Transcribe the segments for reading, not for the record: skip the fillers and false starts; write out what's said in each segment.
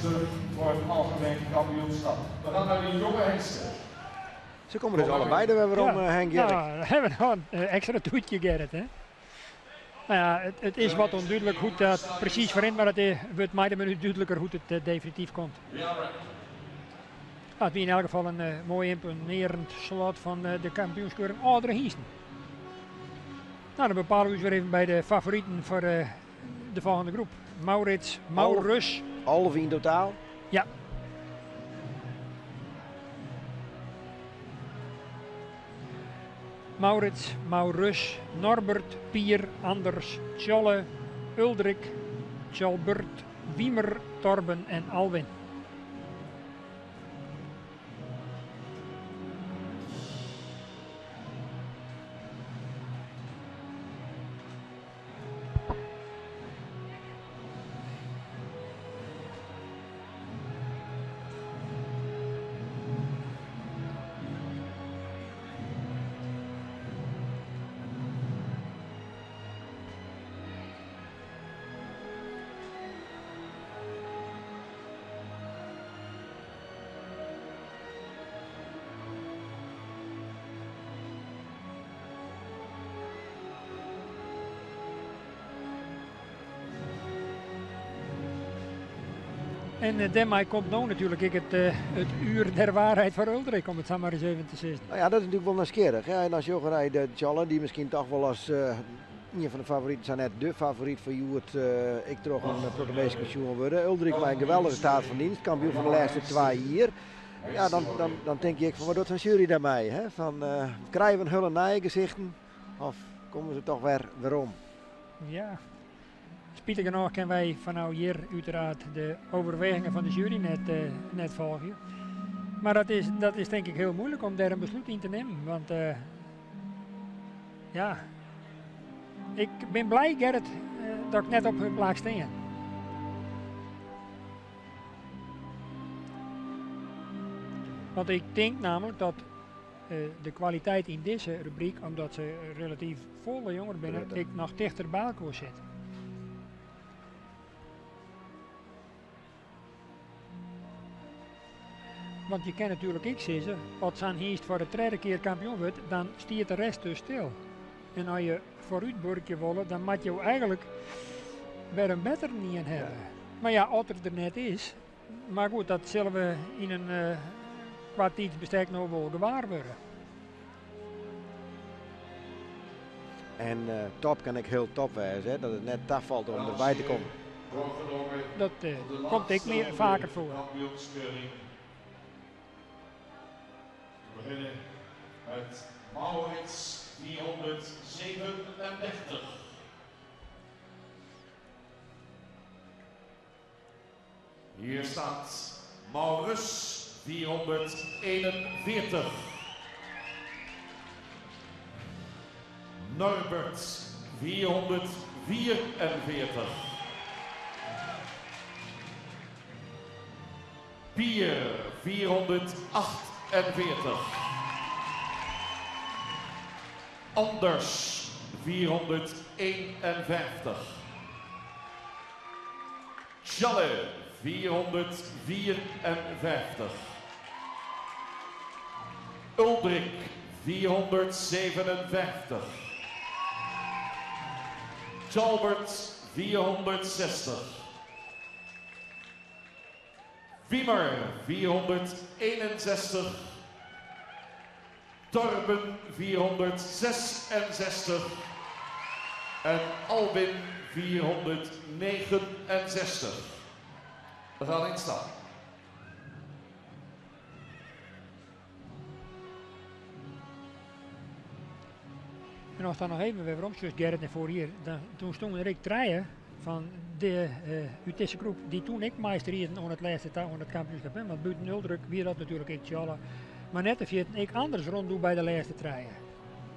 60 voor het algemeen kampioenschap. We gaan naar de jonge hengsten. Se komme dus allebeide wer werom, Henk Gerrit. Ja, dan hawwe we noch in ekstra toetje, Gerrit. Hè? No ja, it is wat ûndúdlik hoe't dat presys ferrint, mar it wurdt mei de minút dúdliker hoe't it definityf komt. It wie yn elk gefal in moai ymponearjend slot fan de kampioenskeuring âldere hynsten. No, dan bepale we ús wer even by de favoriten foar de folgjende groep. Maurits, Maurus. 11 yn totaal. Ja. Maurits, Maurus, Norbert, Pier, Anders, Tjolle, Uldrik, Tjolbert, Wiemer, Torben en Alwin. En dêrmei komt no natuerlik ek it uur der waarheid foar Uldrik, om it sa mar ris even te sizzen. No ja, dat is natuerlik wol nijsgjirrich. Hè? En dan sjogge wy de Tjolle, dy't miskien toch wol as ien fan de favoriten, sa net de favoryt foar hjoed, ek troch in protte minsken sjoen wurde. Uldrik mei in geweldige staat fan dienst, kampioen fan de lêste twa jier. Ja, dan tink je ek fan wat docht sa'n sjuery dêrmei? Hè? Fan, krije we in hiele nije gesichten of komme se toch wer werom? Ja, spitich genôch kinne wy fanôf hjir uiteraard de overwegingen fan de sjuery net folgje. Mar dat is tink ik hiel muoilik om dêr in beslút yn te nimmen. Want ja, ik bin blij, Gerrit, dat ik net op hun plak stean. Want ik tink namelijk dat de kwaliteit yn dizze rubryk, omdat se relatyf folle jonger binne, ek noch tichter by elkoar sit. Want je kinne natuerlik ek sizze, as sa'n hynst foar de tredde kear kampioen wurdt, dan stiet de rest dus stil. En as je foarút buorkje wolle, dan moatte jo eigenlik wer in better ien hawwe. Mar ja, as er der net is, mar goed, dat sille we yn in koart tiidsbestek no wol gewaar wurde. En top kin ek hiel top wêze, hè? Dat it net tafalt om derby te kommen. Dat komt ek mear faker foar. We beginnen met Maurits 437. Hier staat Maurus 441. Norbert 444. Pier 448. Anders 451. Tjalle 454. Uldrik 457. Tjalbert 460. Wiemer 461. Torben 466. En Alwin 469. We gaan in stap. En as dan noch even wer werom sjochst, Gerrit, nei foarich jier, dan, doe stoenen der ek trije fan de, út dizze groep dy't doe ek meistriden oan it lêste ta oan it kampioenskip. Hè? Want bûten Uldrik wie dat natuerlik ek Tjalle. Mar net te ferjitten, ek Anders rûn doe by de lêste trije.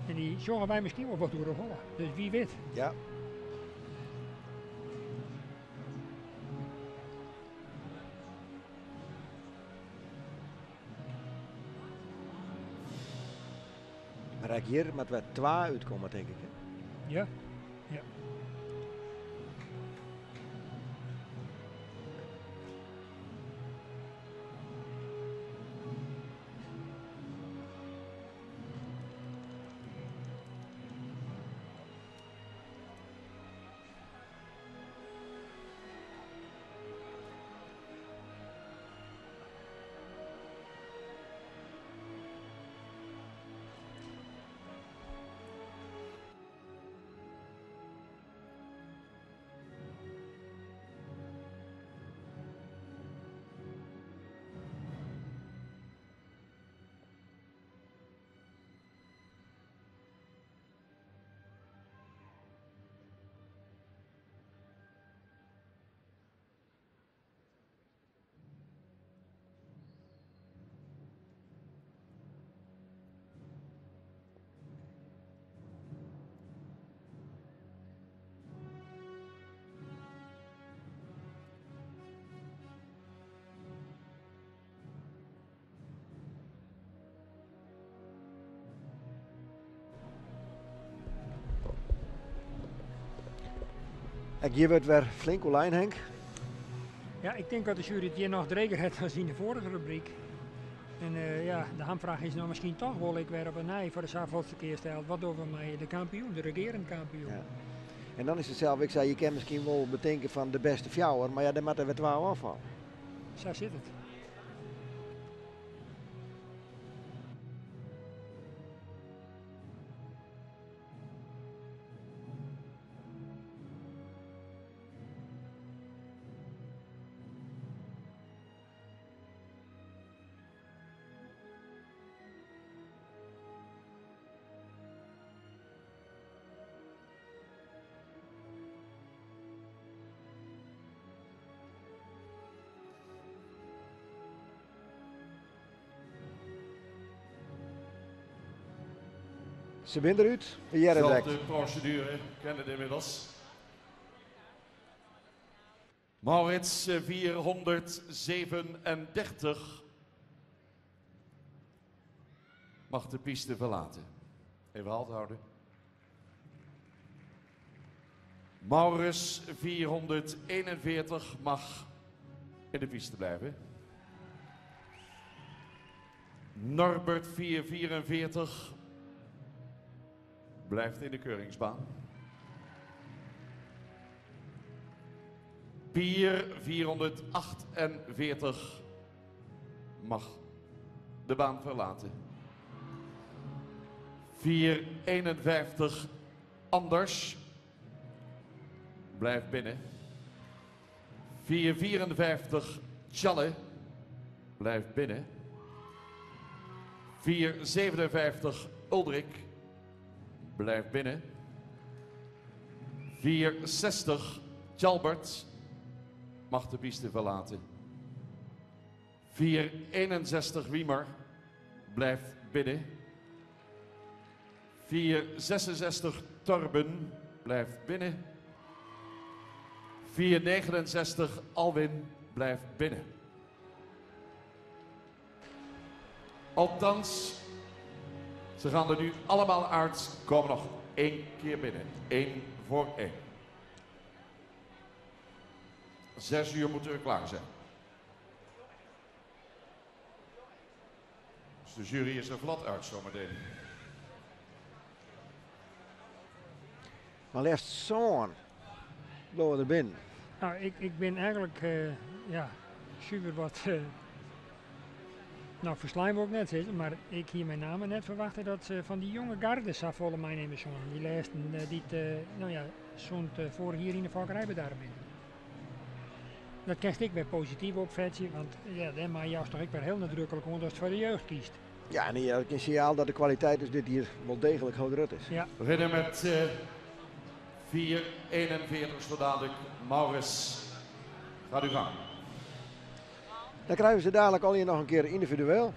En dy sjogge wy miskien wol wat oer de holle. Dus wie wit. Ja. Mar ek hjir moat wer twa útkomme, tink ik. Hè? Ja, ja. Ek hjir wurdt wer flink oerlein, Henk. Ja, ik tink dat de sjuery it hjir noch dreger hat as yn de foarige rubryk. En ja, de hamfraach is no miskien toch wol ek wer op 'e nij foar de safolste kear steld. Wat dogge we mei de kampioen, de regearend kampioen? Ja. En dan is it sels, ik sei, je kinne miskien wol betinke fan de bêste fjouwer, mar ja, dêr moatte wer twa ôffalle. Sa sit it. Se binne derút, we hearre it direkt. Zelfde procedure, kennen het inmiddels. Maurits 437 mag de piste verlaten. Even halt houden. Maurus 441 mag in de piste blijven. Norbert 444 blijft in de keuringsbaan. Pier 448 mag de baan verlaten. 451 Anders blijft binnen. 454 Tjalle blijft binnen. 457 Uldrik blijft binnen. 460 Tjalbert mag de piste verlaten. 461 Wiemer blijft binnen. 466 Torben blijft binnen. 469 Alwin blijft binnen. Althans, ze gaan er nu allemaal uit. Komen nog één keer binnen. Eén voor één. 6 uur moeten we klaar zijn. Dus de jury is er vlot uit zometeen. Mar leafst sân bliuwe der binnen. Nou, ik bin eigenlik ja, suver wat. No, ferslein wol ik net sizze, mar ik hie mei namme net ferwachte dat se fan dy jonge garde safolle meinimme soene. Dy lêsten dy't no ja, sûnt foarich jier yn de fokkerij bedarre binne. Dat kinst ek wer posityf opfetsje, want ja, dêrmei joust toch ek wer hiel nadruklik oan datst foar de jeugd kiest. Ja, en hjir in sinjaal dat de kwaliteit dus dit jier wol deeglik hiel grut is. Ja. We beginnen met 4,41 zo dadelijk. Maurits, gaat uw gang. Dan krije we se dalik allegear noch in kear yndividueel.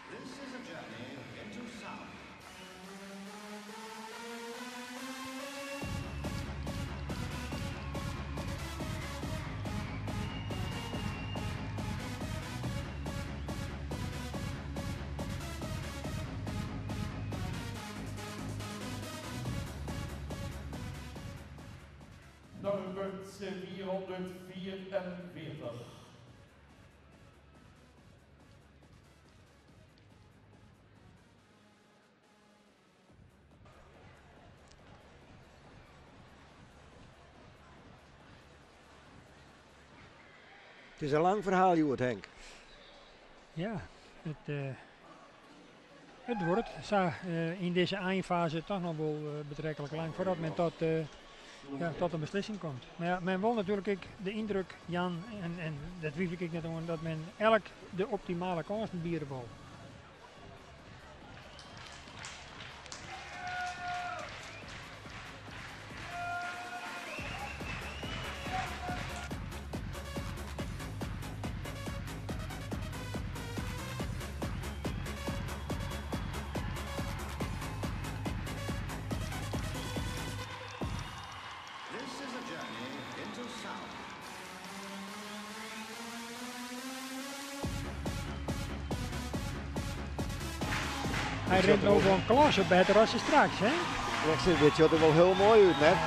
This is a journey into sound. Norbert 444. It is in lang ferhaal, hjoed, Henk. Ja, it. It duorret sa yn dizze einfaze toch noch wol betreklik lang foardat men tot, ja, tot in beslissing komt. Mar ja, men wol natuerlik ek de yndruk jaan, en, en dêr twivelje ik ek net oan, dat men elk de optimale kânsen biede wol. This is a journey into sound. Hy rint no wol in klasse better as straks, hè? Dit sjocht der wol hiel moai út, net?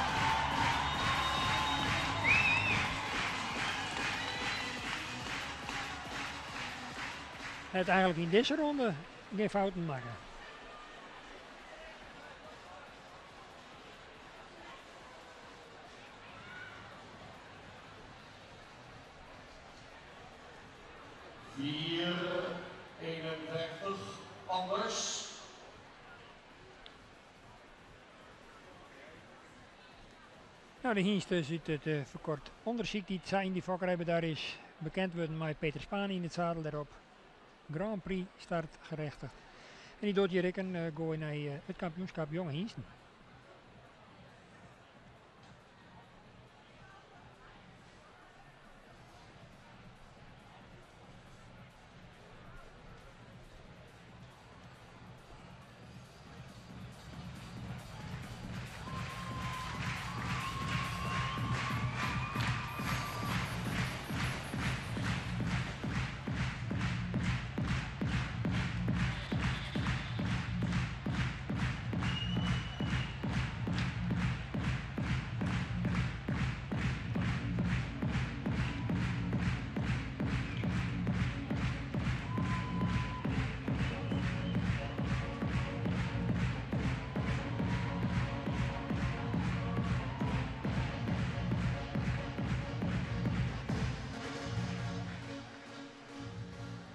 Hy hat eigentlik yn dizze ronde gjin fouten makke. 4,51 Anders. Nou, de hynst is út it ferkoart ûndersyk dy't sa yn dy fokkerij bedarre is bekend wurden mei Peter Spaan yn it sadel dêrop. Grand Prix startgerechtigd. En dy docht hjir ek in goai nei it kampioenskap jonge hynsten.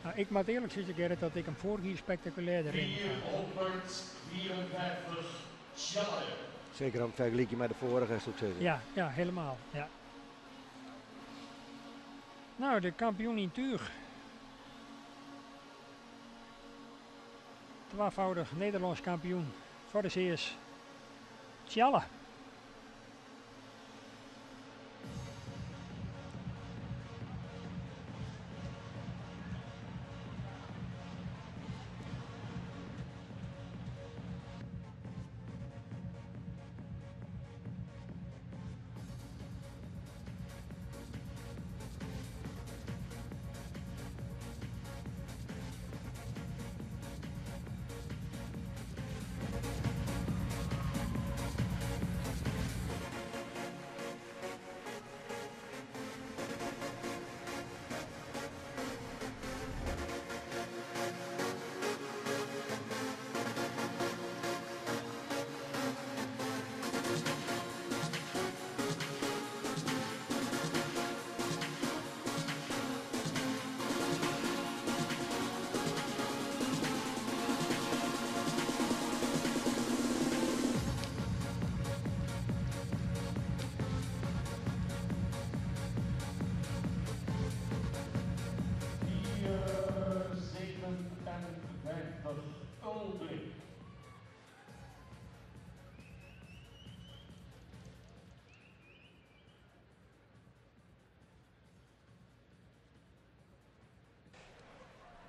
Nou, ik moat earlik sizze, Gerrit, dat ik him foarich jier spektakulêrder rinnen fûn. 454 Tjalle. Seker om fergelykje mei de foarige, soe ik sizze. Ja, ja, helemaal. Ja. Nou, de kampioen yn túch. Twafâldich Nederlânsk kampioen foar de seas Tjalle.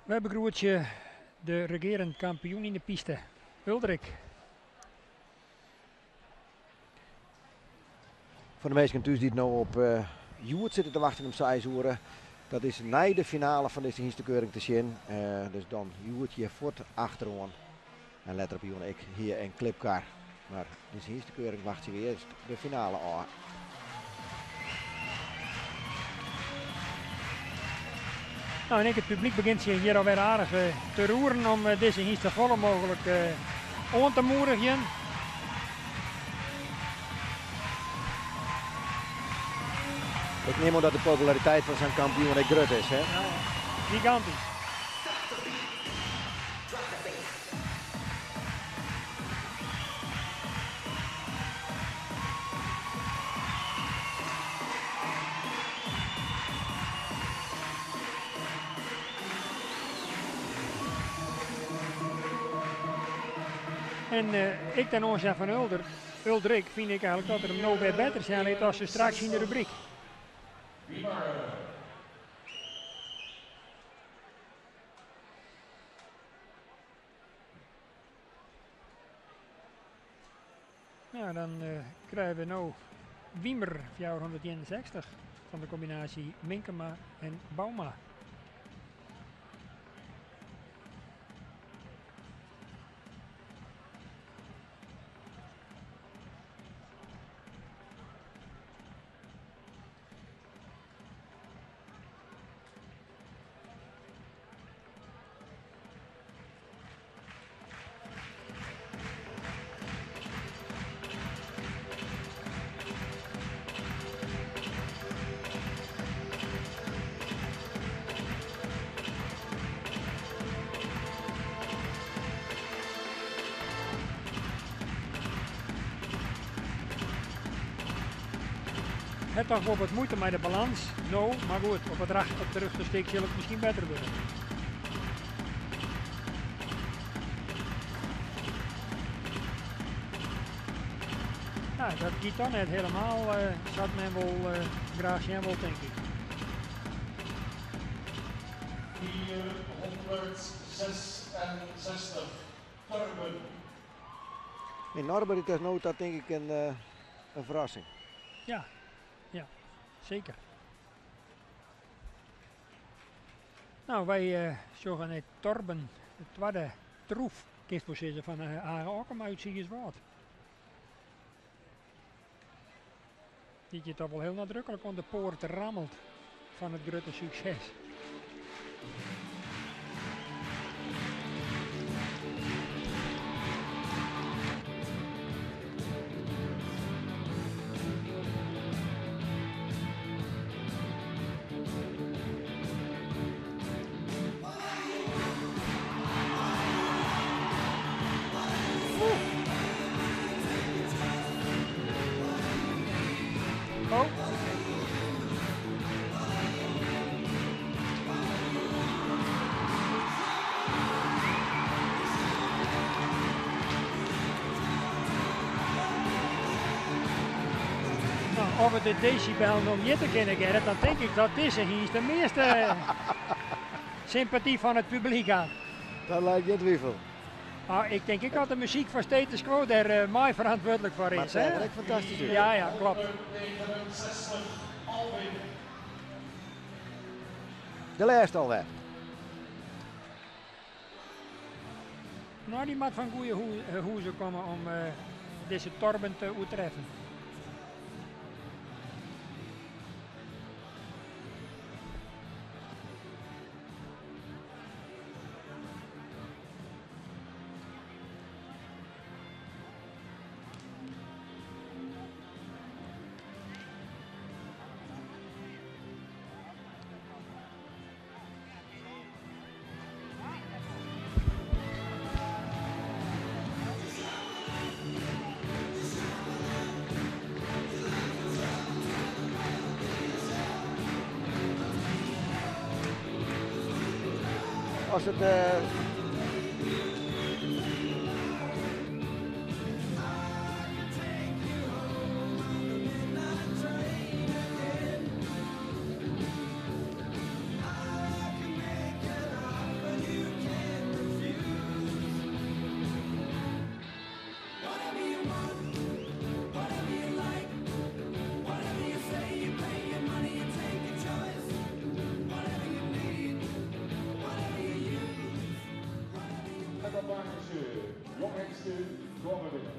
Wy begroetsje de regearend kampioen yn de piste, Uldrik. Foar de minsken thús dy't no op Hjoed sitte te wachtsjen om seis oere, dat is nei de finale fan dizze hynstekeuring te sjen. Dus dan Hjoed hjir fuort achteroan. En letter op 'e jûn ek hjir in klipkar. Mar dizze hynstekeuring wachtsje we earst de finale ôf. Nou, en ek it publyk begjint sich hjir alwer aardich te roeren om dizze hynst safolle mooglik oan te moedigjen. Ik nim oan dat de populariteit fan sa'n kampioen ek grut is, hè? Ja, gigantysk. En ek ten oanzien fan Ulder, Uldrik fyn ik eigenlik dat er him no wer better sjen lit as sastraks yn de rubryk. Nou, dan krije we no Wiemer 461 fan de kombinaasje Minkema en Bouma. Het toch wol wat muoite mei de balâns no, mar goed, op it racht op it rjochte stik sil it miskien better wurde. Ja, dat giet dan net hielendal sa't men wol graach sjen wol, tink ik. 466, Torben. In Norbert is no ta tink ik in ferrassing. Ja, ja, seker. No, wy sjogge nei Torben, de twadde troef, kinst wol sizze, fan Age Okkema út Sigerswâld. Dy't je toch wol hiel nadruklik oan de poart rammelt fan it grutte sukses. Oh. No, of we de desibel noch mjitte kinne, Gerrit, dan tink ik dat dizze hynst de measte sympaty fan it publyk hat. Dat lijt gjin twifel. Ah, ik tink ek dat de muzyk fan Status Quo dêr mei ferantwurdlik foar Mar is. it seach Hè? der ek fantastysk út. Ja, ja, kloppet. 169, Alwin. De lêste alwer. No, dy moat fan goede hûze komme om dizze Torben te oertreffen. As it uh, En dan maken ze Jonghengsten komen binnen.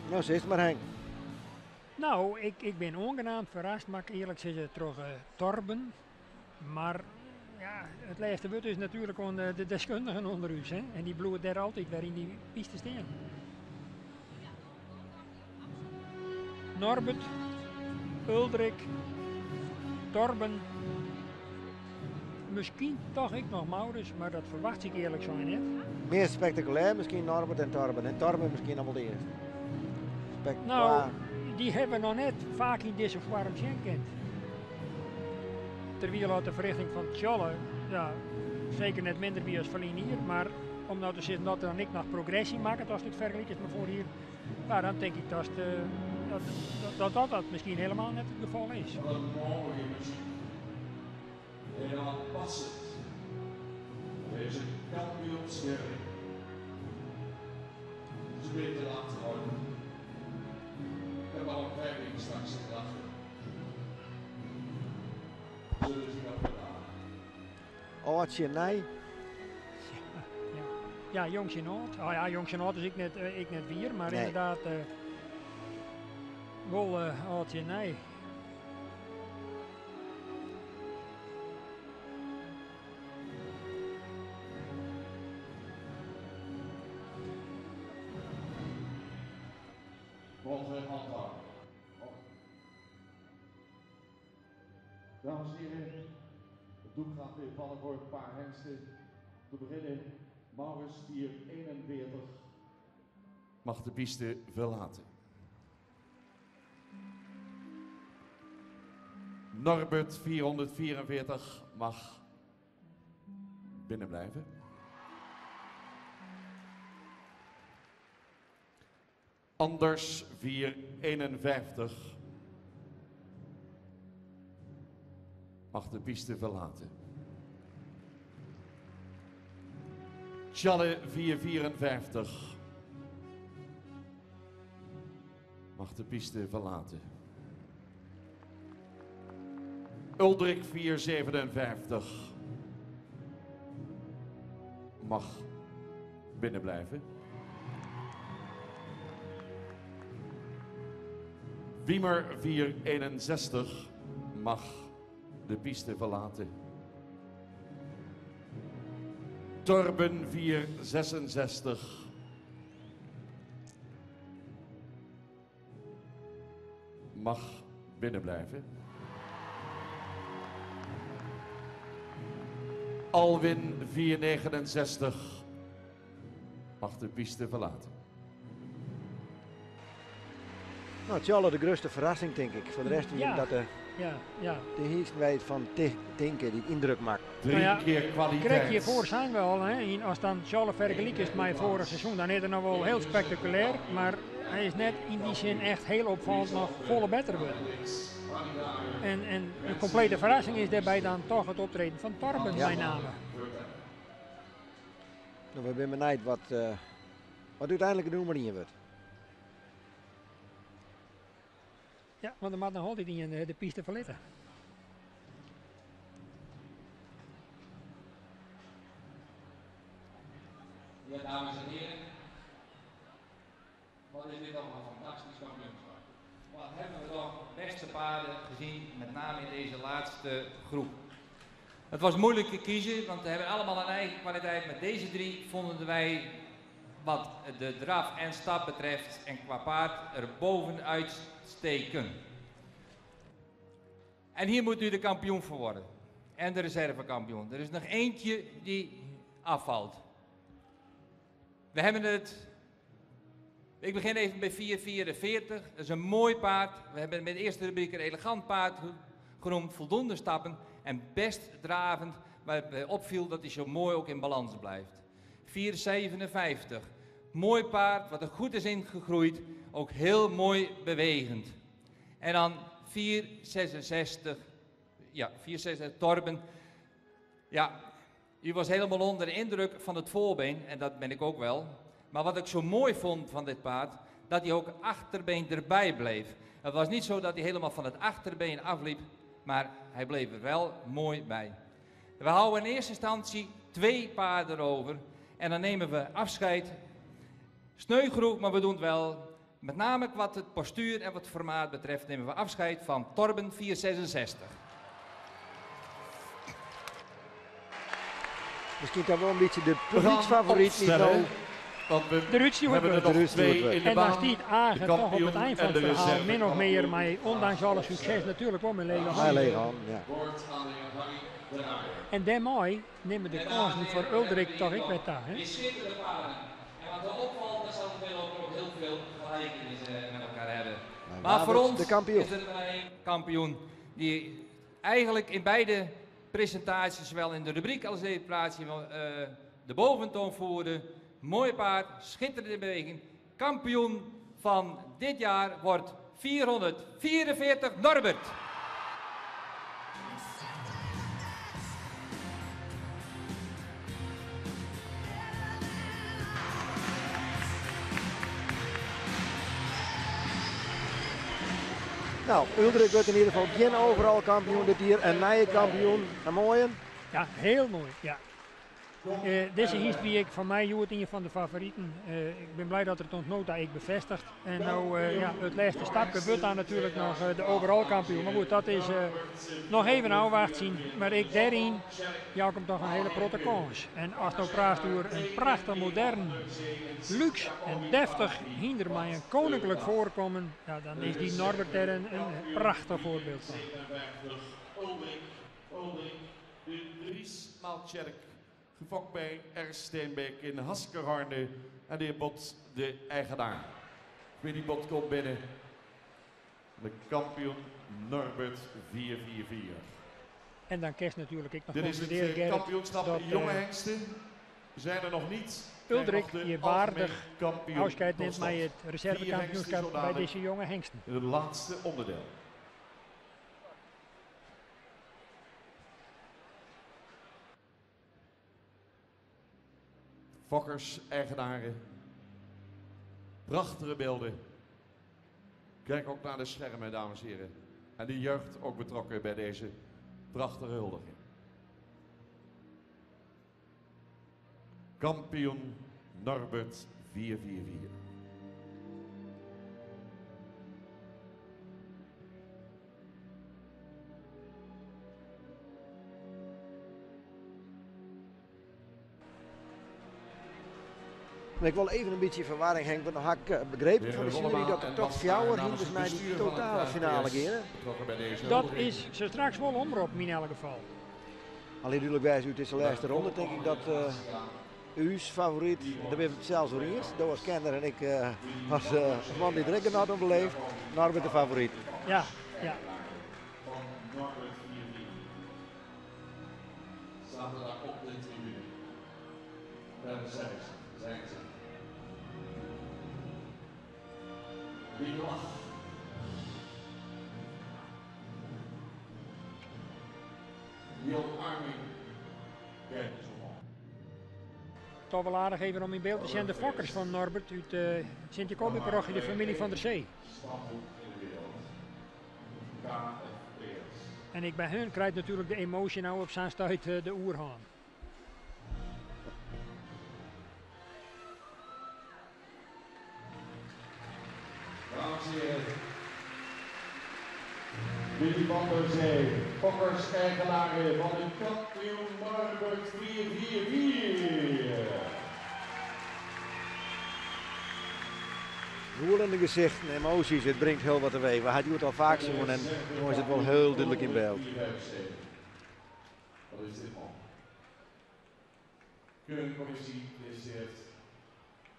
No, sis it mar Henk. No, ik, ik bin oangenaam ferrast, moat ik earlik sizze, troch Torben. Mar ja, it lêste wurd is natuerlik oan de deskundigen ûnder ús. Hè? En dy bliuwe dêr altyd wer yn dy pyste stean. Norbert, Uldrik, Torben, miskien toch ek noch Maurits, mar dat ferwachtsje ik earlik sein net. Meast spektakulêr miskien Norbert en Torben. En Torben miskien noch wol de earste. Spek No, dy hawwe we noch net faak yn dizze foarm sjen kind. Terwyl de ferrichting fan Tsjolle, ja, seker net minder wie as ferline jier. Mar om no te sizzen dat er dan ek noch progressy makket ast it fergelikest mei foarich jier, no dan tink ik datst, dat dat dat miskien helemaal net it gefal is. Wat in mooie muzyk. Helemaal passend bij deze kampioensherrie. Het is een beetje laat geworden. Ik heb al een veiling straks in gedachten. We zullen zien wat we gaan. Âld tsjin nij. Ja, ja, jong tsjin âld. Oh ja, jong tsjin âld is ek net, ek net wier, mar Nee. ynderdaad wol âld tsjin nij. Bronzen handhouden. Dames en heren, het doek gaat weer vallen voor een paar hengsten. Te beginnen Maurits 441 mag de piste verlaten. Norbert 444 mag binnenblijven. Anders 451 mag de piste verlaten. Tjalle 454 mag de piste verlaten. Uldrik 457 mag binnenblijven. Wiemer 461 mag de piste verlaten. Torben 466 mag binnenblijven. Alwin 469 mag de piste verlaten. Nou, Tjalle de grutste ferrassing, tink ik. Foar de rest wie Ja. dat de, Ja, ja. de hynsten wêr't fan tinke, dy't yndruk makke. Drie Nou ja, keer kwaliteit. Krekt hjirfoar seinen we al, hè, ast dan Tjalle fergelikest mei foarich seizoen, dan is er noch wol hiel spektakulêr, mar hy is net yn dy sin echt hiel opfallend noch folle better wurden. En in komplete ferrassing is dêrby dan toch it optreden fan Torben Ja. mei name. Nou, we binne benijd wat úteinlik de nûmer ien wurdt. Ja, want der moat noch altyd ien de piste ferlitte. Ja, dames en heren. Wat is dit toch een fantastisch kampioenschap. Wat hebben we toch beste paarden gezien, met name in deze laatste groep. Het was moeilijk te kiezen, want we hebben allemaal een eigen kwaliteit. Maar deze drie vonden wij, wat de draf en stap betreft en qua paard, er bovenuit steken. En hier moet nu de kampioen voor worden. En de reservekampioen. Er is nog eentje die afvalt. We hebben het... Ik begin even bij 4,44. Dat is een mooi paard. We hebben met de eerste rubriek een elegant paard genoemd. Voldoende stappen en best dravend. Maar het mij opviel dat hij zo mooi ook in balans blijft. 4,57. Mooi paard, wat er goed is ingegroeid. Ook heel mooi bewegend. En dan 4,66. Ja, 4,66 Torben. Ja, u was helemaal onder de indruk van het voorbeen. En dat ben ik ook wel. Maar wat ik zo mooi vond van dit paard, dat hij ook achterbeen erbij bleef. Het was niet zo dat hij helemaal van het achterbeen afliep, maar hij bleef er wel mooi bij. We houden in eerste instantie 2 paarden over en dan nemen we afscheid. Sneugroep, maar we doen het wel. Met name wat het postuur en wat het formaat betreft nemen we afscheid van Torben 466. Misschien toch wel een beetje de We gaan publieksfavoriet niet opstellen, nou. Want we De Ruud hebben er Stewart. nog De Ruud 2 Stewart. in de En daar baan. stiet Agen De toch op het kampioen eind van en het de verhaal reserve min of meer, kampioen. maar ondanks alle succes natuurlijk wel met lege Met handen. lege handen, ja. Woord aan de heer Harry de Naaier. En daarmee nemen de kansen voor Uldrik toch ik weer daar. Hè? Die schitterende paarden. En wat er opvalt, is dat we ook heel veel gelijkenissen met elkaar hebben. Maar Maar waar voor wordt ons de kampioen? is er maar één kampioen die eigenlijk in beide presentatie, zowel in de rubriek als in de plaatje, de boventoon voerde. Mooi paard, schitterende beweging. Kampioen van dit jaar wordt 444 Norbert. Nou, Uldrik wordt in ieder geval geen overal kampioen dit hier. Een nieuwe kampioen, een mooie. Ja, heel mooi, ja. Deze hengst wie ik van mij joert een van de favorieten. Ik ben blij dat het ontnota ik bevestigt. En nou, ja, het laatste stapje wordt dan natuurlijk nog de overal kampioen. Maar goed, dat is nog even afwachten zien. Maar ik daarin, ja, komt toch een hele grote kans. En als nou praat door een prachtig modern, luxe en deftig hinder met een koninklijk voorkomen, ja, dan is die Norbert er een prachtig voorbeeld van. De Dries Gefokt bij R. Steenbeek in Haskerhorne en de heer Bot, de eigenaar. Willy Bot komt binnen. De kampioen Norbert 444. En dan kerst natuurlijk ik nog Dit is het concluderen, Gerrit, kampioenschap dat, jonge hengsten. Zijn er nog niet. Uldrik Krijgt nog de je waardig algemeen kampioen afscheid neemt tot met slot. het Vier reservekampioenschap hengsten zo bij dadelijk. deze jonge hengsten. In het laatste onderdeel. Fokkers, eigenaren. Prachtige beelden. Kijk ook naar de schermen, dames en heren. En de jeugd ook betrokken bij deze prachtige huldiging. Kampioen Norbert 444. En ik wil even een beetje verwarring, Henk, want dan had ik begrepen van de jury dat er toch fjouwer hinders naar die totale finale keren. Dat is zo straks wel omroep in elk geval. Alleen natuurlijk wijs u, het is de laatste ronde, denk ik dat uw favoriet, daar ben ik het zelfs voor eerst. Dat was Kenner en ik als man die direct een had beleefd, Norbert de favoriet. Ja, ja. Zaterdag op de tribune. Daar zijn ze, zijn ze. Die lach. Die omarming. Kijk eens omhoog. Toch wel aardig even om in beeld te zien de fokkers van Norbert uit Sint-Jacobi-parochie, de familie van der Zee. Stamboek in de wereld. KFPS. En ik bij hun krijg natuurlijk de emotie nou op zijn stuit de oerhaan. Dames en heren, Willy van der Zee, fokkers eigenaren van de kampioen Norbert 444. Roerende gezichten, emoties, het brengt heel wat teweeg. We hadden het al vaak zo en nu is het wel heel duidelijk in beeld. Wat is dit man? Keuringcommissie presenteert.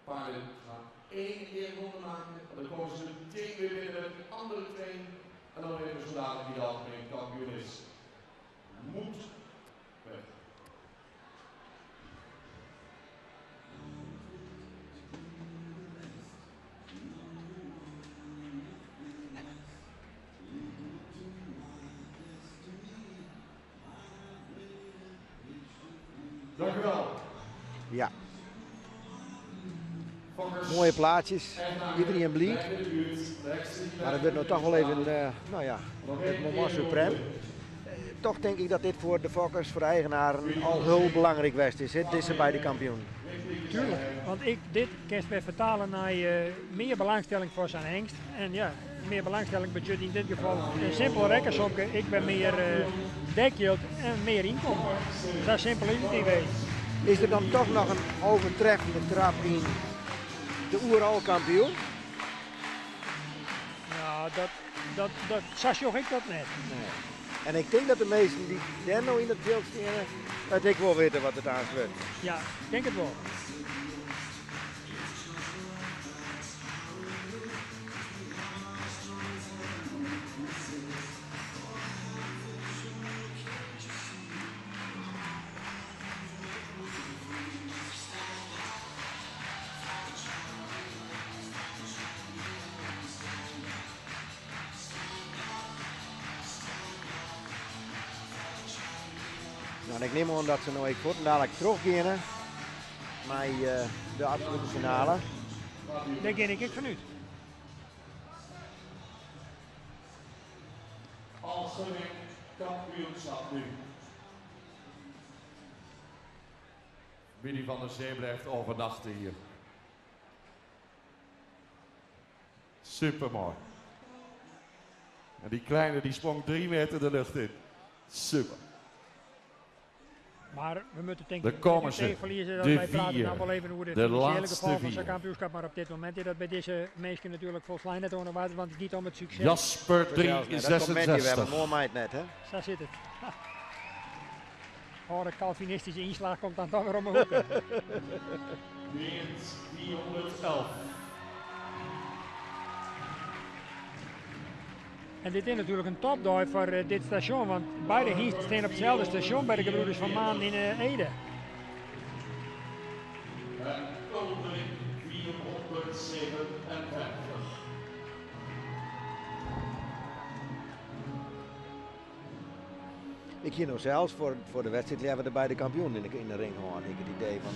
Paarden gaan 1 keer ronde maken en dan komen ze meteen weer binnen met een andere train. En dan weten we zo dadelijk wie de algemeen kampioen is. Moet weg. Dank u wel. Ja. Fokkers, Mooie plaatjes, eigenaren, iedereen blij. blijf in de buurt. De hengsten die Maar het werd nou toch wel even, nou ja, het moment suprême. Toch denk ik dat dit voor de fokkers, voor de eigenaren, al heel belangrijk geweest is. Hè? Dit is bij de kampioen. Tuurlijk, want dit kan je weer vertalen naar meer belangstelling voor zijn hengst. En ja, meer belangstelling budget in dit geval. Een simpel rekensomke, ik ben meer dekgeld en meer inkomen. Zo simpel is het niet wezen. Is er dan toch nog een overtreffende trap in de oeral kampioen? Ja, dat zag ik dat net. Nee. En ik denk dat de meesten die daar nou in het beeld staan, dat ik wel weten wat het aansluit. Ja, ik denk het wel. Nou, en ik nim oan dat se no ek fuortendalik trochgeane mei de absolute finale. Dêr gean ik ek fanút. Algemeen kampioenschap nu. Willy van der Zee blijft overnachten hier. Supermooi. En die kleine die sprong 3 meter de lucht in. Super. Maar we moeten denk ik Daar komen ze. verliezen dat De wij praten vier. nou wel even over de De financiële laatste gevolgen van vier. zijn kampioenschap. Maar op dit moment is dat bij deze mensen natuurlijk volgens net onder water, want het gaat om het succes. Jasper Zelfs net. Dat komt met je, we hebben 366. mooi meid net, hè? Zo zit het. Oh, de Calvinistische inslag komt dan toch weer om de hoek. Wint 411. En dit is natuurlijk een topdag voor dit station, want beide hengsten staan op hetzelfde station bij de Gebroeders van Maan in Ede. En Ulrich 457. Ik hier nog zelfs voor de wedstrijd hebben de beide kampioen in de ring houden. Ik het idee van.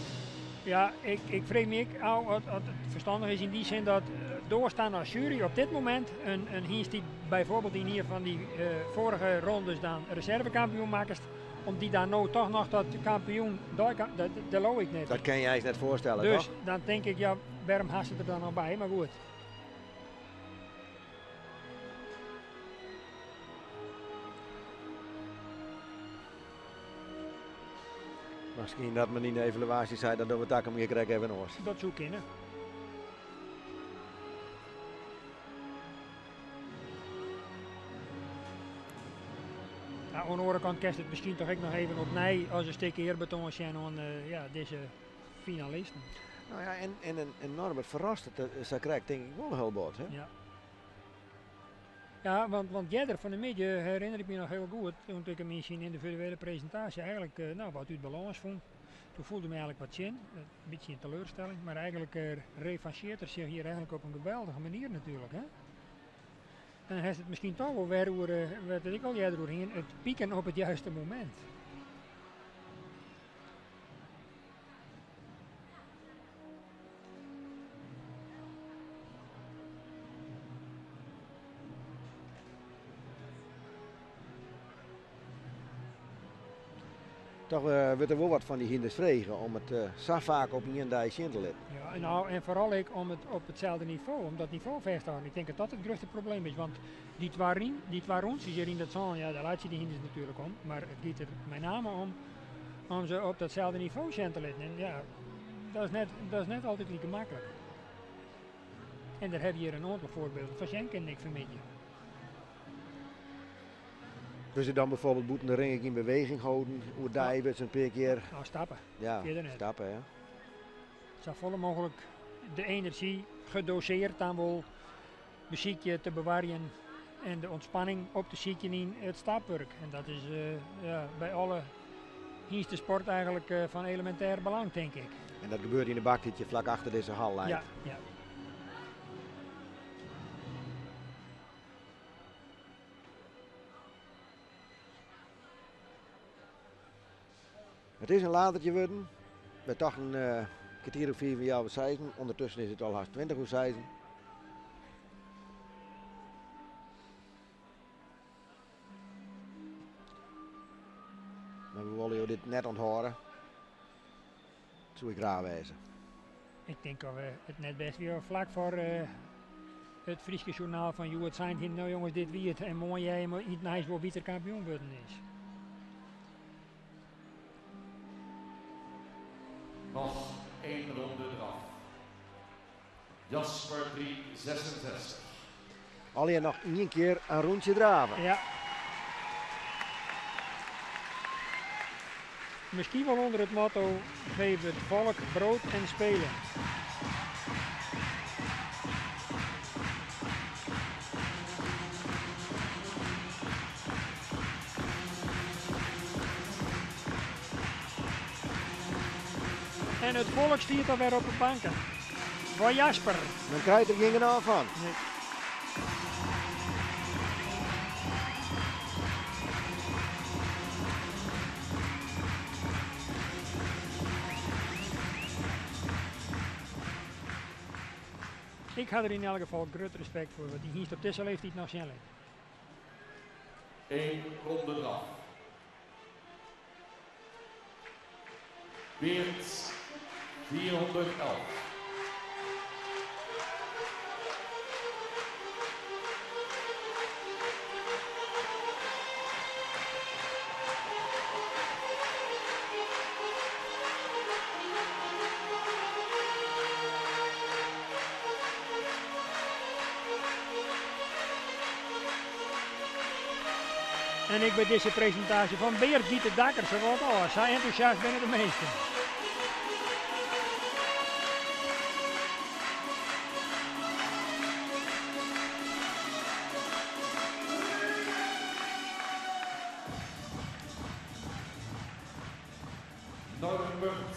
Ja, ik vrees me ik al wat het verstandig is in die zin dat doorstaan als jury op dit moment een hengst die bijvoorbeeld in hier van die vorige rondes dan reservekampioen maakt, om die daar nou toch nog dat kampioen, daar kan, dat geloof ik net. Dat kan jij eens net voorstellen, Dus toch? dan denk ik, ja, waarom haast het er dan nog bij? Maar goed. Misschien dat men in de evaluatie zei dat we het hem hier krijgen even oors. Dat zou kunnen. Nou, aan de andere kant kerst het misschien toch ook nog even opnieuw als een stukje eerbetoon zijn aan ja, deze finalisten. Nou ja, en Norbert verrast het, ze krijgt denk ik wel heel bot, hè? Ja. Ja, want Jedder van de midden herinner ik me nog heel goed, toen ik hem in zijn individuele presentatie eigenlijk nou, wat uit balans vond. Toen voelde me eigenlijk wat zin, een beetje een teleurstelling, maar eigenlijk revancheert er zich hier eigenlijk op een geweldige manier natuurlijk. Hè? En dan heeft het misschien toch wel weer over, wat ik al eerder doorheen, het pieken op het juiste moment. Toch wordt er wel wat van die hinders vregen om het zo vaak op een dag in te laten. Ja, en, nou, en vooral ik om het op hetzelfde niveau, om dat niveau vast te houden. Ik denk dat dat het grootste probleem is, want die twee rondjes hier in dat zon, ja, daar laat je die hinders natuurlijk om. Maar het gaat er met name om ze op datzelfde niveau te laten. En ja, dat is net altijd niet gemakkelijk. En daar heb je hier een aantal voorbeelden van Schenk en ik vermidden. Dus je dan bijvoorbeeld moeten de ring in beweging houden, hoe daar ze een paar keer. Nou, stappen. Ja, Verder net. stappen, hè. Zo volle mogelijk de energie gedoseerd dan wel muziekje te bewaren en de ontspanning op te zieken in het stapwerk. En dat is ja, bij alle hengste sport eigenlijk van elementair belang, denk ik. En dat gebeurt in de bakje vlak achter deze hal lijkt. Ja, ja. Het is een latertje worden. We dachten kwartier of vier van jou zeisen. Ondertussen is het al haast 20 uur zeisen. Maar we willen jou dit net onthouden. Dat zou ik raar wezen. Ik denk dat we het net best weer vlak voor het Friese journaal van Joet zijn. Nou jongens, dit wie het. En mooi jij maar iets nice voor wie er kampioen worden is. Nog één ronde eraf. Jasper 366. Alleen nog één keer een rondje draven. Ja. Misschien wel onder het motto: geef het volk brood en spelen. En het volk stiert alweer op de banken. Voor Jasper. Dan krijg je er geen naam van. Nee. Ik ha der yn elk gefal grut respekt foar wat dy hynst op dizze leeftiid noch sjen lit. Eén ronde draf. Beert 411. En ek by dizze presintaasje fan Beert giet de dakker sawat ôf. Sa entûsjast binne de minsken. Norbert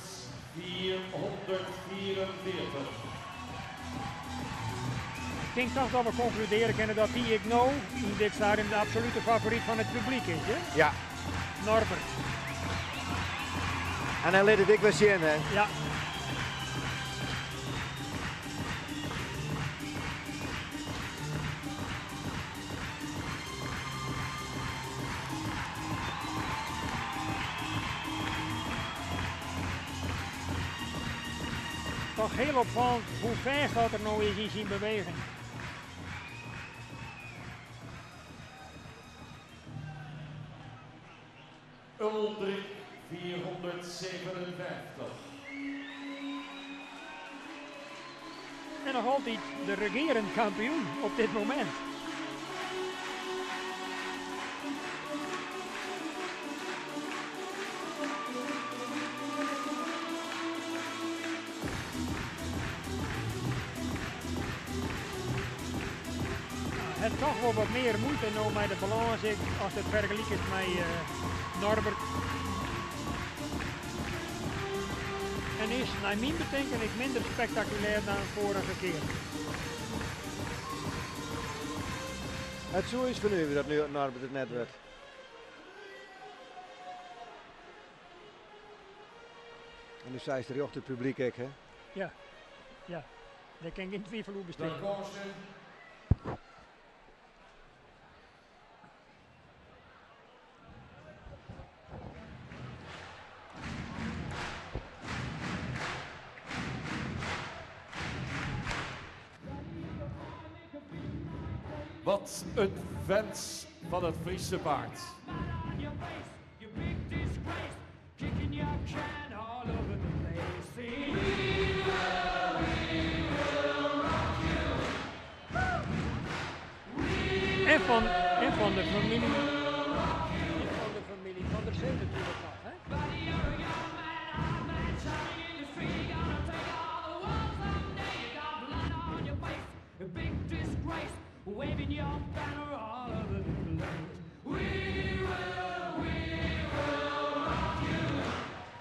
444. Ik tink toch dat we konkludearje kinne dat dy ek no yn dit stadium de absolute favoryt fan it publyk is, hè? Ja. Norbert. En hy lit it ek wer sjen, hè? Ja. Toch hiel opfallend hoe fêst dat er no is yn syn beweging. Uldrik 457. En noch altyd de regearend kampioen op dit momint. Hat toch wol wat mear muoite no mei de balâns ek as it fergelikest mei Norbert. En is nei myn betinken ek minder spektakulêr dan foarige kear. It soe ús fernuverje dat nu Norbert it net wurdt. En nu seist rjocht it publyk ek, hè? Ja, ja. Dêr kin gjin twifel oer bestean. Wat in fans fan it Fryske paard. En fan, en fan de familie, en fan de familie Van der Zee natuerlik noch, hè?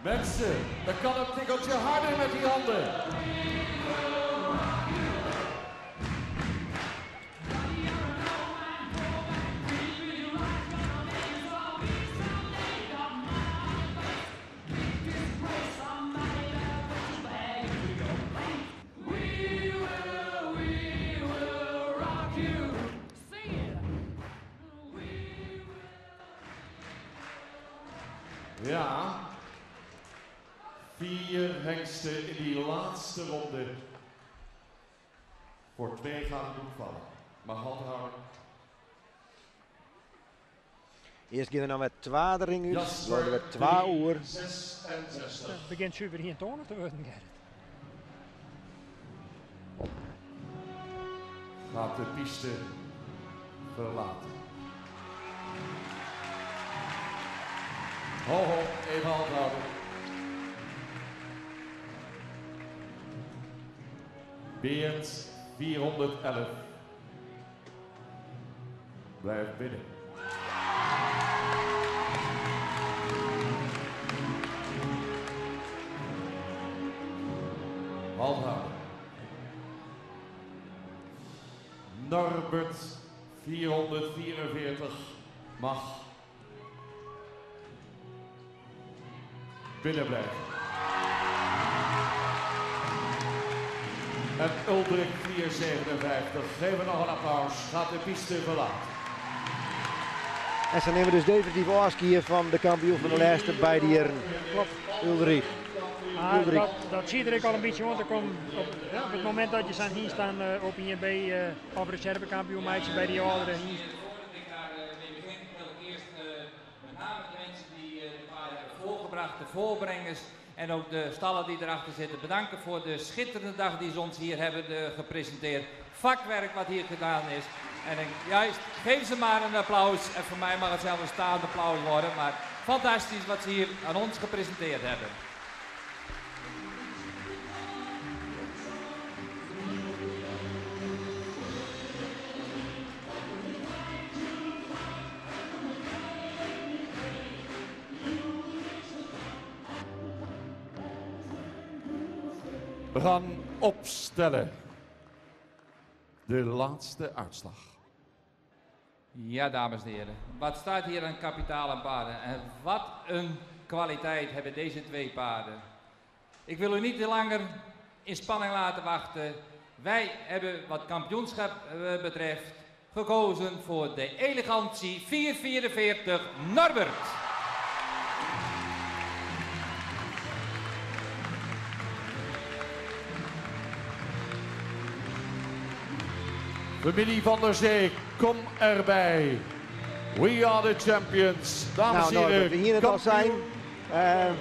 Mensen, dat kan een tikkeltje harder met die handen. Ja, 4 hengsten in die laatste ronde. Voor 2 gaat het doek vallen. Maar halt houden. Earst gean der noch wer 2 de ring út, Jasper dan wer 2 oer. 66. Het begjint suver ientoanich te wurden, Gerrit. Gaat de piste verlaten. Ho, ho, even halt houden. Beert 411. Blijf binnen. Halt houden. Norbert 444 mag binnen blijven. En Uldrik 4,57. Geef hem nog een applaus. Gaat de piste verlaten. En se nimme dus definityf ôfskie fan de kampioen fan de lêste beide jierren. Klopt. Ulrich. Maar Ulrich. dat siet der ek al in bytsje oan te kommen. Op it momint dat je sa'n hynst dan op 1B of reservekampioen meitsje by dy âldere hynst. Voordat ik daar mee begin, wil ik eerst met name de mensen die de paarden hebben voorgebracht, de voorbrengers en ook de stallen die erachter zitten bedanken voor de schitterende dag die ze ons hier hebben gepresenteerd. Vakwerk wat hier gedaan is. En ik, juist, geef ze maar een applaus. En voor mij mag het zelf een staand applaus worden. Maar fantastisch wat ze hier aan ons gepresenteerd hebben. We gaan opstellen. De laatste uitslag. Ja, dames en heren. Wat staat hier aan kapitaal en paarden? En wat een kwaliteit hebben deze twee paarden. Ik wil u niet te langer in spanning laten wachten. Wij hebben wat kampioenschap betreft gekozen voor de elegantie 444 Norbert. Familie van der Zee, kom erbij. We are the champions. Dames en Norbert, heren, we hier het al zijn. kampioen.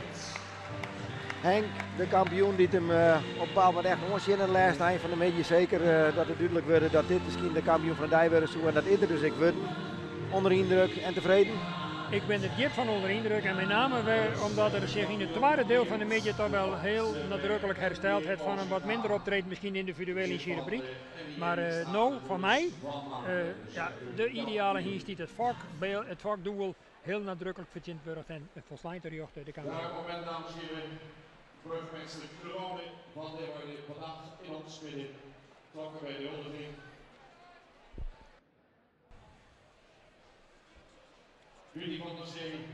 Henk, de kampioen die hem op een bepaald moment echt onzin in de laatste eind van de middag. Zeker dat het duidelijk werd dat dit misschien de kampioen van de dei werd. En dat is er dus ik word. Onder indruk en tevreden. Ik ben er diep van onder indruk en met name weer omdat er zich in het tweede deel van de middag toch wel heel nadrukkelijk hersteld heeft van een wat minder optreden, misschien individueel in zijn rubriek. Maar nou, voor mij, ja, de ideale hynst die het vakdoel heel nadrukkelijk verdient wordt en volslijn terjocht de kampioen. Ja, op het moment, dames en heren, burgemeester Crone van Leeuwarden vandaag in ons midden, trokken wij de huldiging. Jullie van der Zee,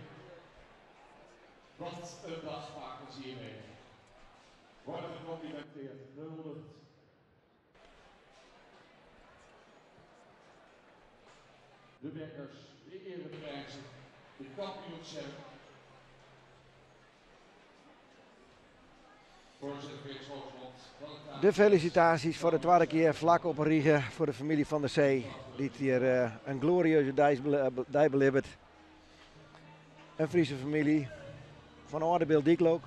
wat een dag maken ze hiermee. Worden gecomplimenteerd, gehuldigd. De Bekkers, de ereprijzen, de kampioenschap. Voorzitter Felix Hoogland. De felicitaties voor de tweede keer vlak op een riege voor de familie van der Zee. Die het hier een glorieuze dag beleeft. Een Friese familie van Oordebeeld Dieklook.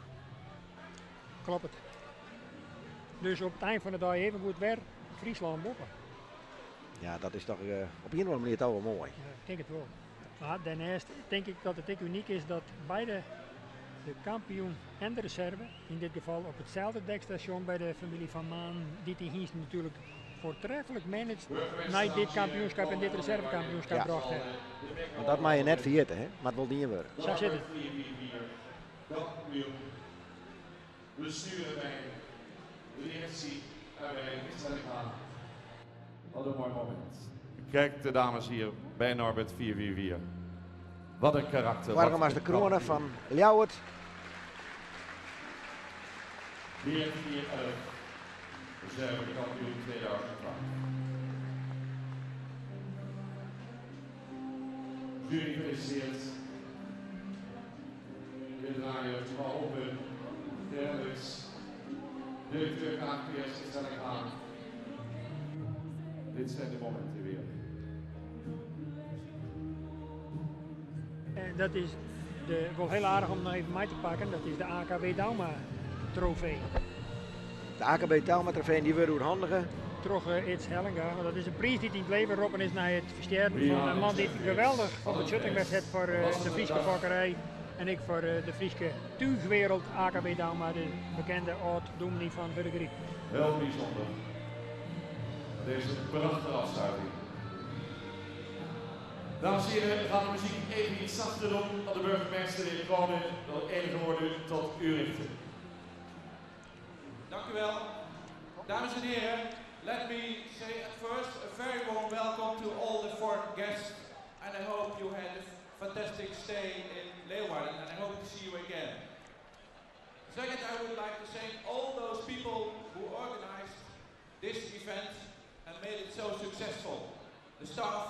Klopt het. Dus op het eind van de dag even goed weer Friesland boppen. Ja, dat is toch op een of andere manier toch wel mooi. Ja, ik denk het wel. Maar daarnaast denk ik dat het ook uniek is dat beide de kampioen en de reserve, in dit geval op hetzelfde dekstation bij de familie van Maan, die die hynst natuurlijk voortreffelijk managed naar dit kampioenschap en dit reservekampioenschap bracht hebben. Want dat mag je net vergeten, hè? Maar het wil niet worden. Zo zit het. We sturen bij de directie en bij de instelling aan. Wat een mooi moment. Kijk de dames hier bij Norbert 444. Wat een karakter. Waarom wat was de een kronen kampioen. van Ljouwert? 4-4-11. Reservekampioen 2012. Jury gefeliciteerd. De draaier, Paul Open, Derlis, directeur KNPS instelling aan. Dit zijn de momenten weer. En dat is wel heel aardig om nog even mee te pakken, dat is de AKW Douma trofee. De AKW Douma trofee die we handigen. Troch Ids Hellinga, want dat is een prijs die in het leven roepen is na het versterven van een man die geweldig van de schutting werd het voor de Friese bakkerij en ik voor de Friese tuigwereld AKW Douma, de bekende oud-dominee van Hurdegaryp. Heel bijzonder. Deze prachtige afsluiting. Dames en heren, we gaan de muziek even iets zachter doen, want de burgemeester de heer Crone wil enige woorden tot u richten. Dank u wel. Dames en heren, let me say at first a very warm welcome to all the foreign guests and I hope you had a fantastic stay in Leeuwarden and I hope to see you again. Second, I would like to thank all those people who organized this event and made it so successful. The staff,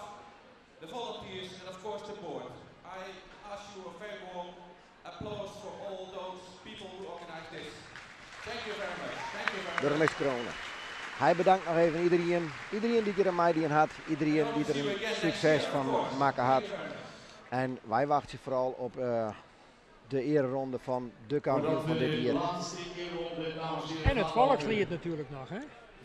the volunteers and of course the board. I ask you a very warm applause for all those people who organized this. Thank you very much. Thank you very much. Burgemeester Crone. Hy bedankt noch even iedereen. Iedereen dy't der meidien hat. Iedereen dy't der in sukses fan makke hat. En wy wachtsje foaral op de eareronde fan de kampioen fan dit jier. En it folksliet natuerlik noch, hè?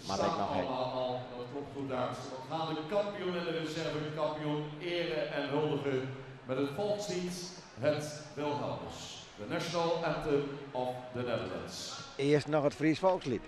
Moat ek noch, hè. Dat komt goed uit. We gaan de kampioen en de reservekampioen eren en huldigen met het volkslied Het Wilhelmus. The National Anthem of the Netherlands. Earst noch it Fries folksliet.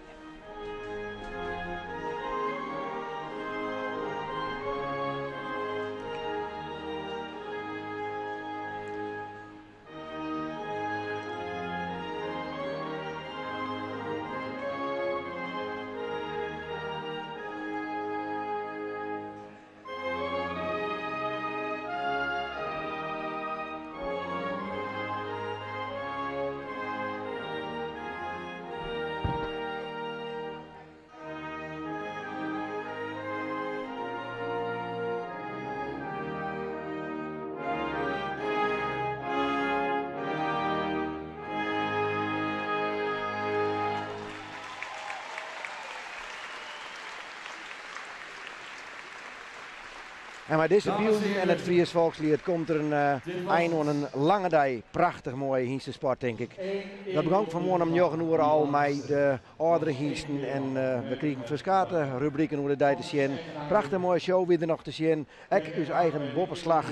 En mei dizze bylden en it Fries folksliet komt der in ein oan in lange dei. Prachtich moaie hynstesport, tink ik. Dat begûn fan 'e moarn om njoggen oere al mei de âldere hynsten en we krigen ferskate rubriken oer de dei te sjen. Prachtich moaie show wie der noch te sjen. Ek ús eigen boppeslach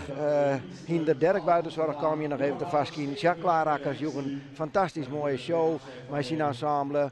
hynder Derek Buitenzorg kaam hjir noch even te foarskyn. Jacques Laarakkers joech in fantastysk moaie show mei syn ensemble.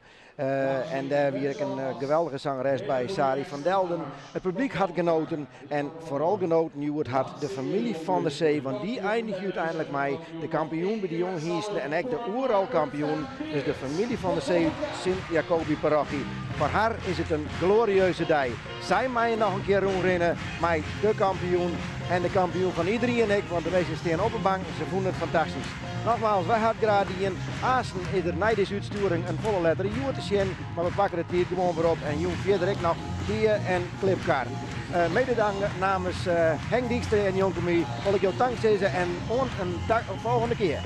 En dêr wie ek in geweldige zangeres by, Sari van Delden. It publyk hat genoten en foaral genoten hjoed hat de famylje Van der Zee, want dy einigje úteinlik mei de kampioen by de jonge hynsten en ek de oeral kampioen, dus de famylje Van der Zee út Sint Jacobi Parochie. Foar har is it in glorieuze dei. Sy meie noch in kear rûnrinne mei de kampioen en de kampioen fan iederien ek, want de minsken stean op 'e bank en se fûnen it fantastysk. Nogmaals, wy ha it graach dien. Aansten is der nei dizze útstjoering in folle lettere Hjoed te sjen, mar we pakke de tiid gewoan wer op en jûn fierder ek noch Hea en Klipkar. Mede namens Henk Dijkstra en Jonke my wol ik jo tank sizze en oant in folgjende kear.